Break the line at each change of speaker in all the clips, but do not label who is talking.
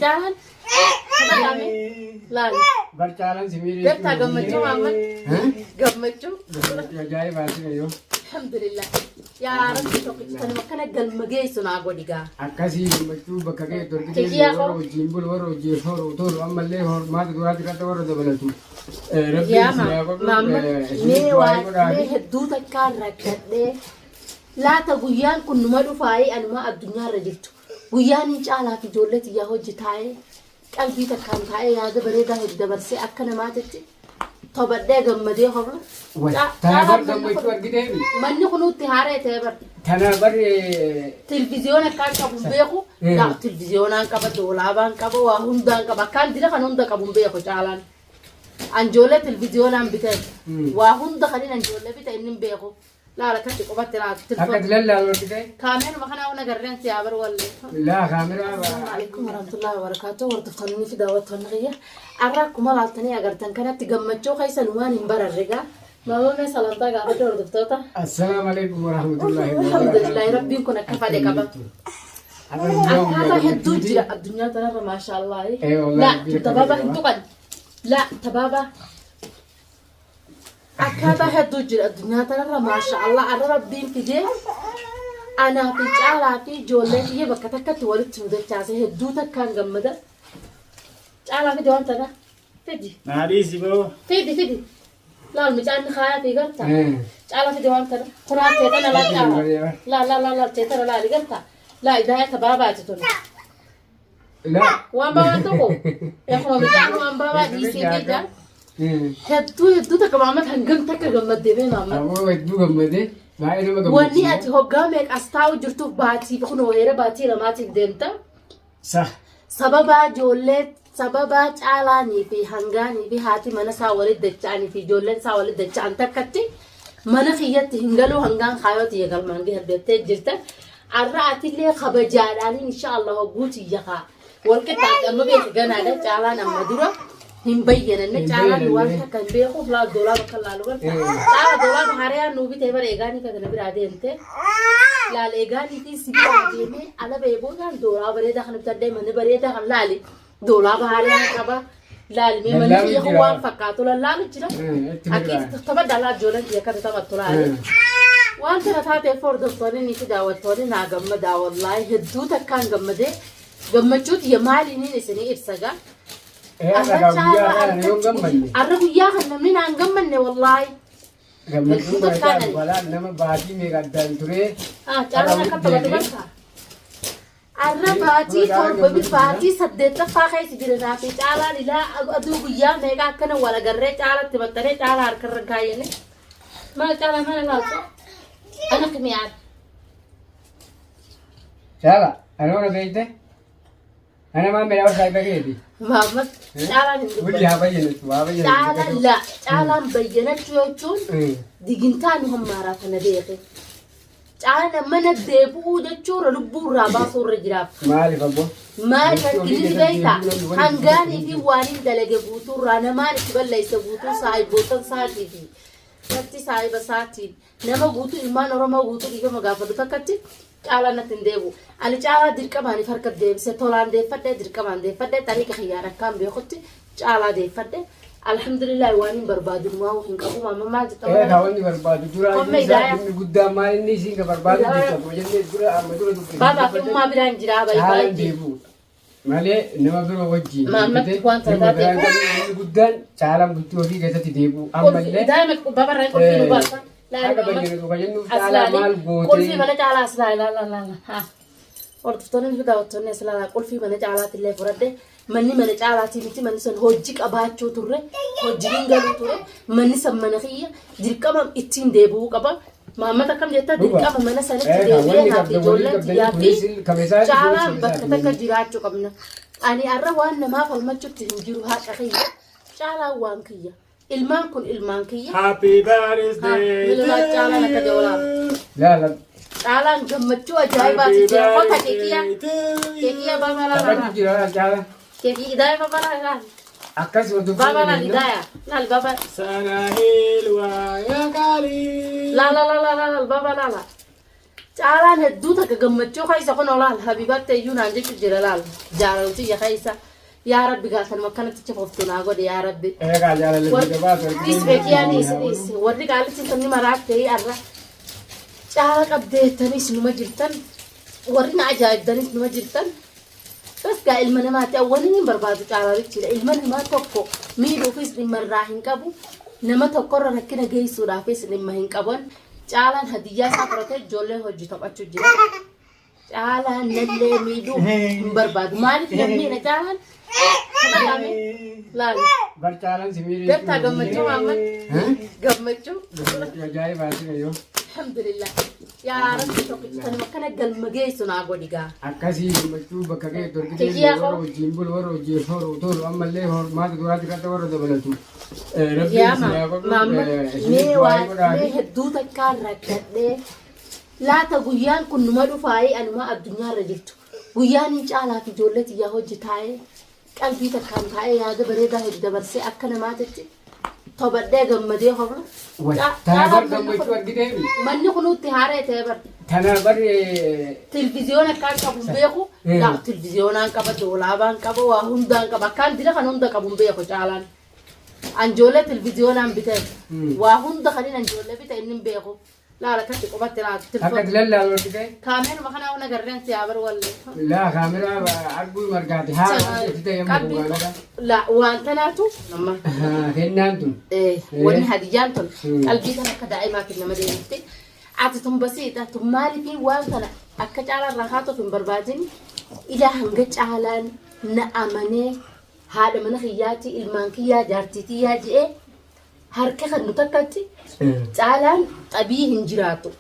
Caalaan taphadhaame laali.
Bar caalaan si miidhee.
Gartaa gammachuu Mahammad gammachuu.
Gammachuu ajaa'ibaa si fayyoo.
Alhamdulillah. Yaa Rabbi tokkicha tanuma akkana galma geessu naa godhi gaa.
Akkasii gammachuu bakka ga'e dorgitee
Kiyyaa
warra
koo.
wajjin bulu warra wajjin horu tolu ammallee hormaata duraa xiqqaatti warra dabalatu. Rabbiin
Yaa
si haa godhu.
Mahammad
Isinis
mee
du'aa
waa
godhaafi.
mee hedduu takkaan rakkadhee laata guyyaan kun numa dhufaayee anumaa addunyaarra jirtu. Guyyaan hin caalaaf ijoollee tiyyaa hojii taa'ee qalbii takkaan taa'ee yaada bareedaa hojii dabarsee akka namaatitti tobadhee gammadee hobla.
Way, tana bar gammachuu argiteemi.
Manni kunuutti haaree ta'e bar.
Tana bar
Tilviziyoona akkaan qabu hin beeku. Yaa tilviziyoonaan qaba, doolaabaan qaba, waa hundaan qaba. Akkaan dila kan hunda qabu hin beeku caalaan. Anjoollee tilviziyoonaan bitee. Waa hunda kan inni anjoollee bite inni hin beeku. Laala akkatti qubatti laala.
Akka itti lallaalu argitee.
Kaameeruma kanaa waan agarreen si haa baru wallee.
Laa kaameraa.
Assalamu alaikum warahmatullahi wabarakatuh. Hordoftoonni fi daawwattoonni kiyya. Har'a akkuma laaltanii agartan kanatti gammachuu keessan waan hin bararre gaa. Maama mee salamtaa gaafadhu hordoftoota.
Assalaamu alaikum warahmatullahi
Alhamdulillah rabbiin kun akka fadhe qaba. Akkaataa hedduu jira addunyaa tanarra maashaallah.
Eh, wallahi
Laa
rabbiin akka
tabaaba
fedhe
hin
qaba.
tuqan. Laa tabaaba. Akkaataa hedduu jira addunyaa tanarra maashaallah arra rabbiin fidee anaa fi caalaa fi ijoollee kiyya bakka takkatti walitti nu dachaase hedduu takkaan gammada. Caalaa fidi waan tana fidi
Naa dhiisi boo.
fidi fidi laal mucaan ni kaayaa fi garta caalaa fidi waan tana kunaa teetana laal caalaa laal laal laal laal teetana laali garta laa idaaya tabaabaati tun.
Laa.
Waan baabaa tokko akkuma mucaan waan baabaa dhiisee jecha hedduu hedduu takka maamad hangam takka gammaddee bee maamad.
Aboo hedduu gammadee baay'ee nama
Wanni
gammachiisa.
ati hoggaa meeqa as taa'u jirtuuf baatii kun heera baatii lamaatiif deemta.
Sah.
Sababaa ijoollee sababaa caalaanii fi hangaanii fi haati mana isaa walitti dacha'anii fi ijoolleen isaa walitti dacha'an takkatti mana kiyyatti hin galuu hangaan kaayoo tiyya galmaan gahe jettee jirta. Arra atillee kabajaadhaan insha Allah hogguu tiyya kaa wal qixxaatti amma beeki ganaadha caalaan amma dura hin bayyananne
Hin
caalaan waan
bayyananne.
takka hin beekuuf laa doolaa bakka laalu barta. Caala doolaa haarayaan nuu bitee bara eegaanii kana biraa deemte. Laal eegaanii fi si biraa deemee ala ba'ee boodaan doolaa bareedaa kana bitadhee mana bareedaa kan laali. Doolaaba haaraan qaba. Laali mee manni
Lallaalu
kiyya kun
jira.
waan fakkaatu lallaalu jira.
Itti
Akki
mirgaa.
taphadha laa ijoolleen kiyya akkatti taphattu laali. Waan kana taateef hordoftoonni fi daawwattoonni naa gammadaa wallaahi hedduu takkaan gammadee gammachuu tiyya maaliiniin isinii ibsa gaa.
Arra guyyaa kana yoo gammanne.
Arra guyyaa kan namni naan gammanne wallaahi.
Gammachuun
Hedduu
kana
takkaan
caalu
ani.
balaa nama baatii meeqa addaan turee.
Ah, caalaan akka taphatu barta. Arra baatii 7 bir baatii 8ffaa keessa jira naa fi caalaan ilaa aduu guyyaa meeqa akkana wal agarree caalatti maxxanee caalaa harkarra kaayyane. Maal caalaa mana laalta? Ana kimiyaadha.
Caala, ana beekte? Ana maan beela saayiba keeti.
Maammas caalaan hin
Wuli
dubbatu.
haa bayyanatu, haa bayyanatu.
Caalaan la caalaan bayyanachuu jechuun digintaa nu hammaaraa kana beeke. Caalaa mana deebi'uu jechuurra lubbuu irraa baasuu irra jiraaf.
Maaliif abbo?
Maal arginu beektaa? Hangaanii fi waan hin dalage guutuurraa namaan itti balleesse guutuu saahiboota isaatii fi natti saahiba isaatiin nama guutuu ilmaan Oromoo guutuu dhiifama gaafadhu takkatti caalaa natti hin deebi'u. Ani caalaa dirqamaaniif harka deebise tolaan deeffadhe dirqamaan deeffadhe xariiqa kiyyaan akkaan beekutti caalaa deeffadhe. Alhamdulillah waan hin barbaadu maa hin qabu maama maal jetta
Ee kaa wanni barbaadu dura
Komme
isaa
idaaya.
dhimmi guddaan maal inni isiin ka barbaadu
Idaaya.
jirtu akkuma jennee dura amma dura dubbate.
Baabaa fi ummaa biraan jiraa
Caalaan
baay'ee.
deebi'u malee nama biroo wajjin
Maammatti
dubbate
waan
dhimma
taate.
biraan qabu inni guddaan caalaan bultii ofii keessatti deebi'u ammallee
Daa'ima babarraa qulfii nu baasa.
akka bayyana kan jennuuf caalaa maal
Qulfii
gootee
mana caalaa as laala laala laala. Hordoftoonni fi daawwattoonni as ilaalaa qulfii mana caalaatti illee fudhadhe manni mana caalaatii miti manni san hojii qabaachuu turre hojii hin galuu ture manni san mana kiyya dirqama ittiin deebi'uu qaba. Maammata akkam jetta
Dhuga.
dirqama mana sanitti
Eh,
deebi'ee
wanni
naaf
qabda walii
ijoolleen
qabdanii
tiyyaa fi
kunis kamesaa
caalaan bakka takka jiraachuu qabna. Ani har'a waan namaa falmachuutti hin jiru haqa kiyya caalaan waan kiyya. Ilmaan kun ilmaan kiyya.
Happy birthday
Milmaa caalaan akka jawlaa.
Laala
Caalaan gammachuu ajaa'ibaati jira. Kota keekiyyaa. Keekiyyaa baabaa laala
taphachuu
laala.
jira caala
Keekii idaaya baabaa laala laala.
akkas hordoftoota
Baabaa laala
keenya.
idaaya. Laal baabaa.
Sana hilwa ya kali.
Laala laala laala baabaa laala. Caalaan hedduu takka gammachuu keessa kun olaal habibaatti iyyuu naan jechu jira laal jaalaltiyya keessa yaa rabbi gaasanuma akkanatti cufoftu naa godhe yaa rabbi.
Eegaa jaalala biyya baatu
Dhiis beekiyaan dhiis dhiis warri qaalichi sanni maraattee arra caala qabdeettanis numa jirtan warri na ajaa'ibdanis numa jirtan. Bas gaa ilma namaati awwalin hin barbaadu caalaalichidha. Ilma namaa tokko miidhuufis dhimma irraa hin qabu. Nama tokkorra rakkina geessuudhaafis dhimma hin qaban. Caalaan hadiyyaa isaa fudhatee ijoollee hojii taphachuu jira. Caalaan nallee miidhuu hin barbaadu. Maaliif namni caalaan? Dhaga'ame? Laali.
Bar caalaan si miidhee.
Gartaa gammachuu Mahammad. Gammachuu.
Gammachuu ajaa'ibaati yoo.
Alhamdulillah. Yaa Rabbi tokkicha kanuma akkana galma geessu naa godhi gaa.
Akkasii gammachuu bakka ga'e dorgitee
Kiyyaa
warra
koo.
wajjin bulu warra wajjin horu tolu ammallee hormaata duraa jiraata warra dabalatu. Rabbiin
Yaa
isin haa godhu.
maamma
Isinis
mee
du'aa
waa
godhaafi.
mee hedduu takkaan rakkadhee laata guyyaan kun numa dhufaayee anuma addunyaarra jirtu guyyaan hin caalaaf ijoollee tiyyaa hojii taa'ee qalbii takkaan taa'ee yaada bareedaa hojii dabarsee akka namaatitti tobadhee gammadee hobla.
Tana bar gammachuu argiteemi.
Manni kunuutti haaree ta'e bar.
Tana bar
Tilviziyoona akkaan qabu hin beeku. Laa tilviziyoonaan qaba, doolaabaan qaba, waa hundaan qaba. Akkaan dila kan hunda qabu hin beeku caalaan. Anjoollee tilviziyoonaan bite. Waa hunda kan inni anjoollee bite inni hin beeku. Laala akkatti qubatti laala.
Akka lallaalu argite.
Kaameeruma kanaa hunda garreen si haa baru wallee.
Laa kaameraa arguu margaati haa itti ta'e amma dhugaadha.
La waan tanaatu nama.
Kennaan tun.
Wanni hadiyyaan tun qalbii kan akka daa'imaatti nama deemte. Ati tun basiidha tun maaliif waan kana akka caalaan irraa kaatuuf hin barbaadin ilaa hanga caalaan na amanee haadha mana kiyyaati ilmaan kiyyaa jaartii tiyyaa je'ee harka kan nu takkatti caalaan xabii hin jiraatu.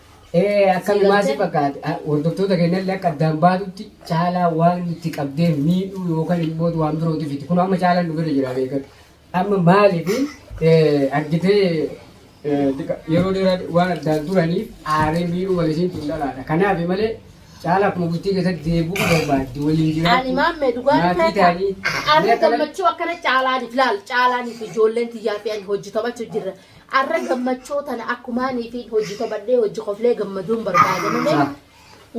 Akkanumaa si fakkaate hordoftoota keenyallee akka addaan baatutti caalaa waan itti qabdee miidhuu yookaan immoo waan birootu fiti. Kun amma caalaan nu bira jira beekatu. Amma maaliif argitee yeroo dheeraa waan addaan turaniif aaree miidhuu wal isiin tun dhalaadha. Kanaaf malee caalaa akkuma bultii keessatti deebi'uu barbaaddi waliin
Ani
jiraachuu.
maammee dhugaan
Maatii
feeta.
ta'anii.
Arra gammachuu akkana caalaaniif laal caalaaniif ijoolleen tiyyaa fi ani hojii taphachuu jirra. Arra gammachuu tana akkumaanii fi hojii taphadhee hojii koflee gammaduun barbaada malee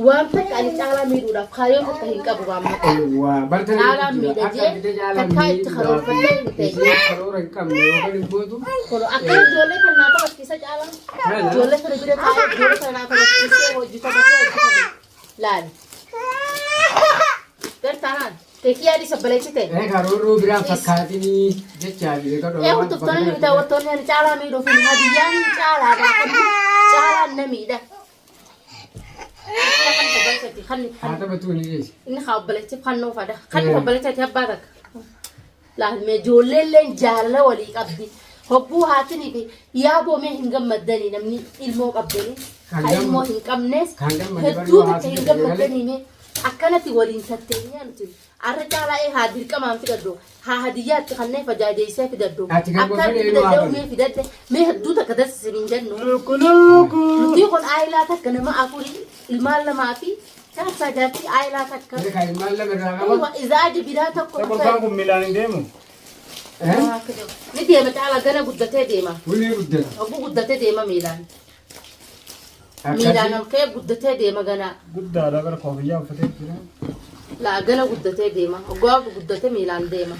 waan takka ani caalaa miidhuudhaaf kaayyoo takka hin qabu maamma.
Waa bartanii
Caalaan miidhagee takkaa itti karoorfadhee hin ta'e.
Karoora hin qabne yookaan hin gootu.
Kun akkana ijoollee kana naa taphachiisa caalaan. Ijoollee kana bira taa'ee ijoollee kana naa taphachiisee hojii taphatee hojii taphatee. Laali. Gartaanaan teekii yaadii sabbaleessite.
Karoorroo biraan fakkaatinii jechaa beekadhu.
Ee hordoftoonni fi daawwattoonni ani caalaa miidhuuf hin hadiyyaan caalaa baafadhu caalaan na miidha.
Haa taphatuu ni dhiyeessi.
Inni haa obboleettiif kan fada. Kan obboleettiif abbaa takka. Laalmee ijoolleelleen jaalala walii qabdi. Hogguu haatinii fi yaaboo mee hin gammaddanii namni ilmoo qabdanii.
Kan
Kan ilmoo hin qabnes
kan gammade
hedduu
baruu
takka hin
haasofne
gammaddanii mee akkanatti waliin tatteenyaa nuti. Arra caalaa ee haa dirqamaan fidadhu haa hadiyyaatti kanneen fajaajeessee fidadhu.
Ati kan
Akkaan
gosa
fidadhee
eenyu
mee fidadhe mee hedduu takka dasisiniin jennu.
Lukuluku.
Nuti kun aayilaa takka nama afurii ilmaan lamaa fi jaarsaa jaartii aayilaa takka.
Kan ilmaan lama irraa qaba.
Izaaji biraa tokko
Kolfaan kun miilaan hin deemu.
Ni deema caalaa gana guddatee deema.
Hullee guddata.
Hogguu guddatee deema miilaan. Miilaan ol ka'ee guddatee deema gana.
Guddaadha bara koofiyyaa uffatee jira.
Laa gana guddatee deema. Hoggaa guddatee miilaan deema.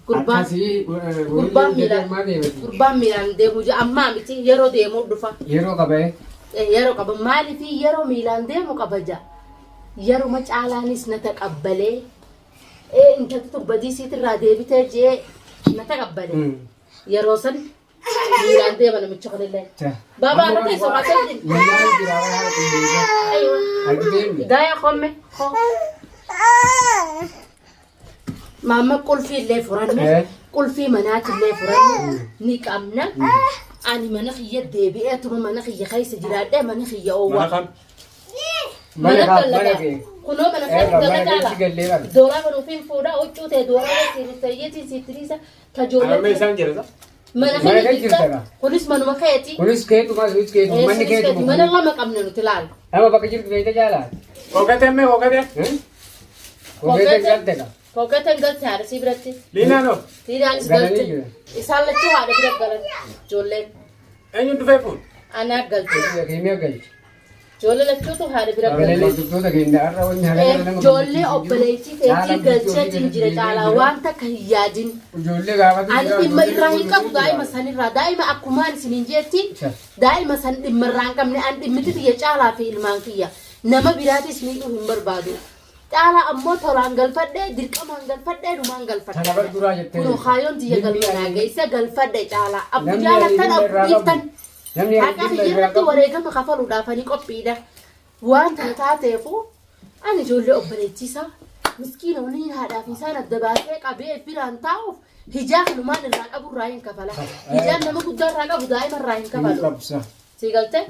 Gurbaan
Akkasii
gurbaan miilaan gurbaan miilaan deemu jira ammaa miti yeroo deemuu dhufa.
Yeroo qabee.
Yeroo qaba maaliif yeroo miilaan deemu kabaja. Yeruma caalaanis na taqabbalee intalti tun badii siitirraa deebitee jee na taqabbale. Yeroo san miilaan deema namicha kunillee. Baabaa irra teessoo kaasee jira.
Wallaan jira waan haala qilleensaa. Argiteemi.
Gaaya komme. Maamma qulfii illee furanne qulfii manaati illee furanne ni qabna. Ani mana kiyya deebi'ee tuma mana kiyya keessa jiraadhee mana kiyya
Mana
oowwa.
kam?
Mana
Mana
kaaf mana
dalagaa.
kee.
Kunoo mana keessa
Mana
dalagaa
keessa gallee
laala.
qabna.
Dooraa kan ofiin fuudhaa huccuu ta'e dooraa siirtayyeetiin siirtiriisa
Harmee
tajoollee.
isaan jira.
Mana
Mana
keenya
keessa
jirta.
jirta.
Kunis manuma keeti.
Kunis keetuma sunis keetuma manni keetuma.
Mana lama qabna nuti laala.
Nama bakka jirtu beekta jaalaa.
Kookatee mee kookatee?
Kookatee galtedha.
Kookkateen galte haadha sii biratti.
Liinaan hoo?
Liinaanis
Galanii
galte.
jiru.
Isaan lachuu haadha bira galan ijoolleen.
Eenyuun dhufee fuudhe?
Anaa galche.
Keemiyaa galche.
Ijoollee lachuutu haadha bira galche.
Hordoftoota keenya har'a wanni haala nama
Ijoollee obboleettii teetii galcheetiin jira caalaa waan takka hin yaadin.
Ijoollee gaafatu
Ani dhimma irraa hin qabu daa'ima sanirraa. Daa'ima akkumaan isiniin jeetti daa'ima san dhimma irraa hin qabne an dhimmiti tiyya caalaa fi ilmaan kiyya. Nama biraatis miidhuu hin barbaadu. Caalaa ammoo tolaan galfadhee dirqamaan galfadhee dhumaan galfadhe.
Kana bar duraa jettee
Kunoo kaayoon tiyya
Dhimmi
galfanaa
ani-
geessa galfadhe caalaa. Abbu
Namni
jaalattan
ani dhimma
abbu
irraa qabu.
dhiiftan.
Namni ani
Haqa
dhimma
kiyya
irraa
irratti
qabu.
wareegama kafaluudhaaf ani qophiidha. Waan kana taateefu ani ijoollee obboleettiisaa miskiina waliin haadhaa fi isaan adda baasee qabee biraan taa'uuf hijaa kanumaan irraa qabu irraa hin kafala. Hijaan nama guddaa irraa qabu daa'ima irraa hin
Hin
kafalu.
qabsa.
Sii galtee?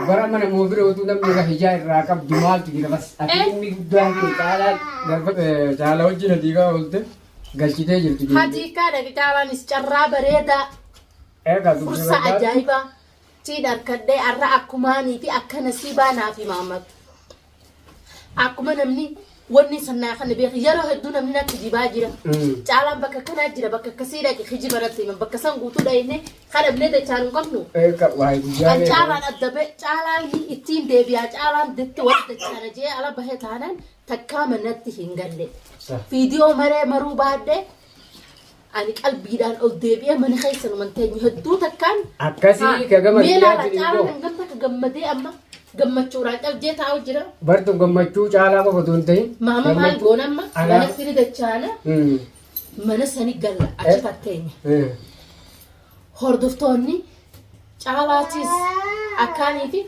Bara mana moo bira utuu namni irra hijaa irraa qabdu maaltu jira bas ati inni guddaan kee caalaa garba caalaa wajjin hadiigaa oolte galchitee jirtu ijoollee.
Hadiikaa dhaqi caalaanis carraa bareedaa
Egaa dubbii
fursa
barbaadu.
ajaa'ibaa tiin harkadhee har'a akkumaanii fi akka nasiibaa naaf himaamatu. Akkuma namni wanni sannaa kana beeku yeroo hedduu namni na kijibaa jira. Caalaan bakka kanaa jira bakka akkasii dhaqe kijiba natti himan bakka san guutuu dhayne kadhabnee dachaan hin qabnu.
Eega waa'ee guyyaa
Kan
beeku.
caalaan adda ba'e caalaan ittiin deebi'aa caalaan ditti wal dachaana jee ala bahee taanaan takkaa manatti hin galle. Viidiyoo maree maruu baadhee ani qalbiidhaan ol deebi'ee mana keessa numan teenye hedduu takkaan
Akkasii ka gama
Mee laala
biyyaatiin
caalaan
immoo
hangam takka gammadee amma gammachuudhaan cabjee taa'u jira.
bartu gammachuu caalaa qofa otoo hin ta'in.
Maama maal
gammachuu-
goona amma
Alaa-
mana sini dachaana mana sani galla achi tatteenya. Hordoftoonni caalaatis akkaanii fi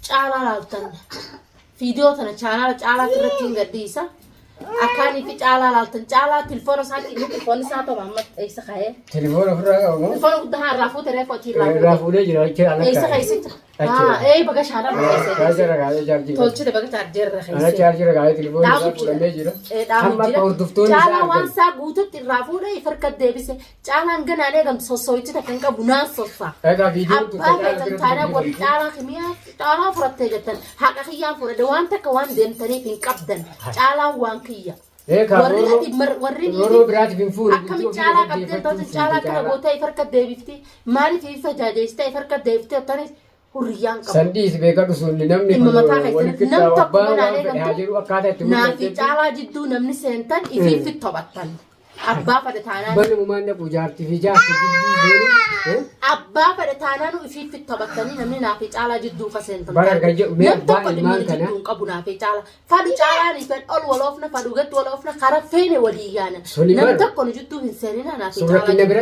caalaa laaltan viidiyoo tana chaanaala caalaa irratti hin gadhiisa. Akkaanii fi caalaa laaltan caalaa tilfoona isaatti inni tilfoonni isaa ta'u amma eessa kaa'ee.
Telefoona ofirraa qaba moo?
Tilfoona guddaa haa irraa fuute reefu achii irraa
Irraa
fuute.
fuudhee jira achi ala
Eessa
kaa'e.
keessicha?
Achi
Haa ee baga shaanaa keessa.
Chaarjara kaa'ee chaarjii.
Tolchite baga chaarjeerra
Ana
keessa.
chaarjara kaa'ee telefoona
Dhaamu
isaa fuudhamee jira.
Ee dhaamu
Hamma
jira.
akka hordoftoonni isaa
Caalaa waan
argan.
isaa guututti irraa fuudhee farka deebise. Caalaan ganaan eegamtu sossoo'ichi takka hin qabu naan sossaa.
Egaa viidiyoon tun
Abbaa
caalaa
feetan
biratti
taanaan warri
hojjetamti.
caalaa kimiyaa caalaa furattee jettan haqa kiyyaan fudhadhe waan takka waan deemtaniif hin qabdan caalaan waan kiyya.
Eegaa
Warri
rooroo
ati warri
rooroo biraatiif hin fuune
akkami
bultii ofii
caalaa
irratti
qabdee taate
deeffachuun
caalaa
fuute
kana
caalaa.
gootee farka deebifti maaliif ifa jaajeessitee farka deebiftee tanis hurriyyaan qabu.
Sandii si beekadhu sunni namni
Dhimma
kun
mataa keessatti
walitti
nam
qixxaawu
tokko
abbaan
manaan
waan fedhe haa
eegamtu
jedhu akkaataa itti
naafi
mul'atetti.
caalaa jidduu namni seentan ifiif taphattan. Abbaa fedhe taanaan
Barri mumaan dhaqu jaartii fi jaarsa jidduu deemu.
abbaa fedhe taanaan ifiif taphattanii namni naafi caalaa jidduu ka seentan.
Bara kan jedhu mee
Nam tokko
abbaan
dhimma
ilmaan kana
jidduu hin qabu naafi caalaa. Fadhu caalaan ifan ol waloofna fadhu gatti waloofna karaa feene walii yaana.
Suni
Nam
bara.
tokko nu jidduu hin seenina naafi
Suuraa
caalaa
kinna bira.